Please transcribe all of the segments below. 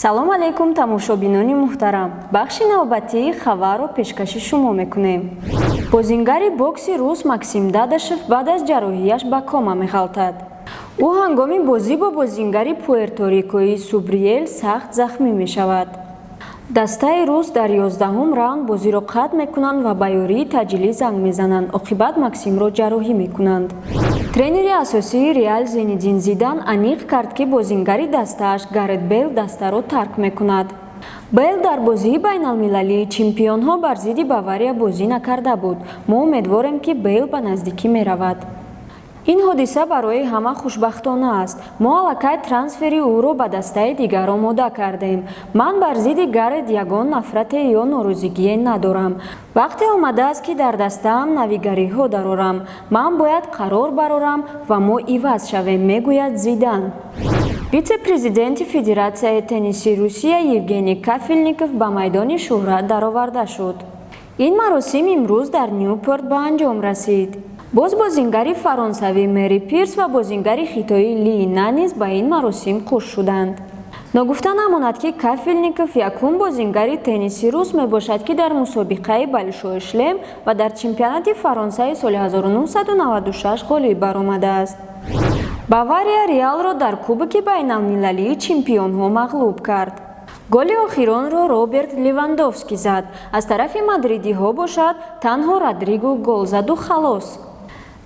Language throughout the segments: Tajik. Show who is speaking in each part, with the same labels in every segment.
Speaker 1: Салом алейкум, тамошобинони муҳтарам! Бахши навбатии хабарро пешкаши шумо мекунем. Бозингари бокси рус Максим Дадашев баъд аз ҷарроҳияш ба кома меғалтад. Ӯ ҳангоми бозӣ бо бозингари пуэрторикоӣ Субриел сахт захмӣ мешавад. Дастаи рус дар 11-ум раунд бозиро қатъ мекунанд ва ба ёрии таъҷилӣ занг мезананд. Оқибат Максимро ҷарроҳӣ мекунанд. Тренери асосии Реал Зинедин Зидан аниқ кард, ки бозингари дастааш Гарет Бейл дастаро тарк мекунад. Бейл дар бозии байналмилалии чемпионҳо бар зидди Бавария бозӣ накарда буд. Мо умедворем, ки Бейл ба наздикӣ меравад. Ин ҳодиса барои ҳама хушбахтона аст. Мо аллакай трансфери ӯро ба дастаи дигар омода кардем. Ман бар зидди Гарет ягон нафрате ё норозигие надорам. Вақте омадааст, ки дар дастаам навигариҳо дарорам. Ман бояд қарор барорам ва мо иваз шавем, мегӯяд Зидан. Витсе-президенти Федератсияи тенниси Русия Евгений Кафелников ба майдони шӯҳрат дароварда шуд. Ин маросим имрӯз дар Нюпорт ба анҷом расид. Боз бозингари фаронсавӣ Мери Пирс ва бозингари хитоӣ Ли На низ ба ин маросим қуш шуданд. Ногуфта намонад, ки Кафелников якум бозингари тенниси рус мебошад, ки дар мусобиқаи Большой шлем ва дар чемпионати Фаронсаи соли 1996 ғолиб баромадааст. Бавария Реалро дар Кубоки байналмилалии чемпионҳо мағлуб кард. Голи охиронро Роберт Левандовский зад. Аз тарафи мадридиҳо бошад, танҳо Родриго гол заду халос.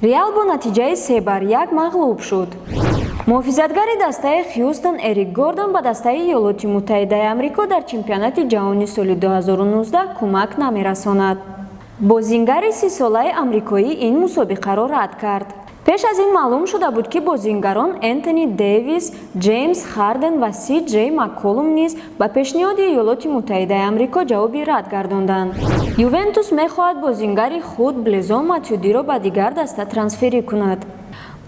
Speaker 1: Реал бо натиҷаи 3-1 мағлуб шуд. Муҳофизатгари дастаи Хюстон Эрик Гордон ба дастаи Иёлоти Муттаҳидаи Амрико дар чемпионати ҷаҳони соли 2019 кӯмак намерасонад. Бозингари 30-солаи амрикоӣ ин мусобиқаро рад кард. Пеш аз ин маълум шуда буд, ки бозингарон Энтони Дэвис, Ҷеймс Харден ва Си Ҷей Макколум низ ба пешниҳоди Иёлоти Муттаҳидаи Амрико ҷавоби рад гардонданд. Ювентус мехоҳад бозингари худ Блезо Матюдиро ба дигар даста трансферӣ кунад.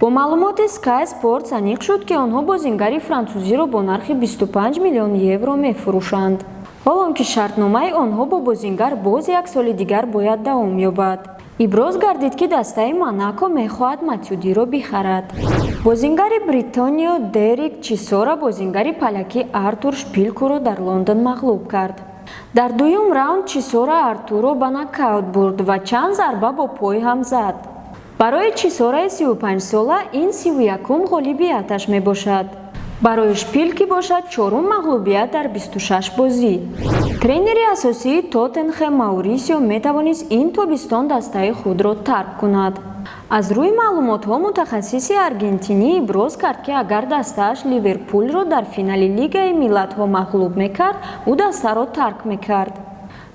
Speaker 1: Бо маълумоти Sky Sports аниқ шуд, ки онҳо бозингари франсузиро бо нархи 25 миллион евро мефурӯшанд, ҳолон ки шартномаи онҳо бо бозингар боз як соли дигар бояд давом ёбад. Иброз гардид, ки дастаи Монако мехоҳад Матюдиро бихарад. Бозингари бритониё Дерик Чисора бозингари полякӣ Артур Шпилкуро дар Лондон мағлуб кард. Дар дуюм раунд Чисора Артурро ба нокаут бурд ва чанд зарба бо пой ҳам зад. Барои Чисораи 35-сола ин 31-ум ғолибияташ мебошад. Барои Шпилки бошад, чорум мағлубият дар 26 бозӣ. Тренери асосии Тоттенхем Маурисио метавонист ин тобистон дастаи худро тарк кунад. Аз рӯи маълумотҳо, мутахассиси аргентинӣ иброз кард, ки агар дастааш Ливерпулро дар финали Лигаи миллатҳо мағлуб мекард, ӯ дастаро тарк мекард.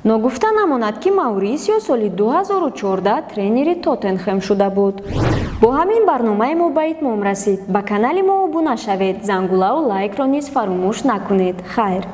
Speaker 1: Ногуфта намонад, ки Маурисио соли 2014 тренери Тоттенхем шуда буд. Бо ҳамин барномаи мо ба итмом расид. Ба канали мо обуна шавед, зангулаву лайкро низ фаромӯш накунед. Хайр.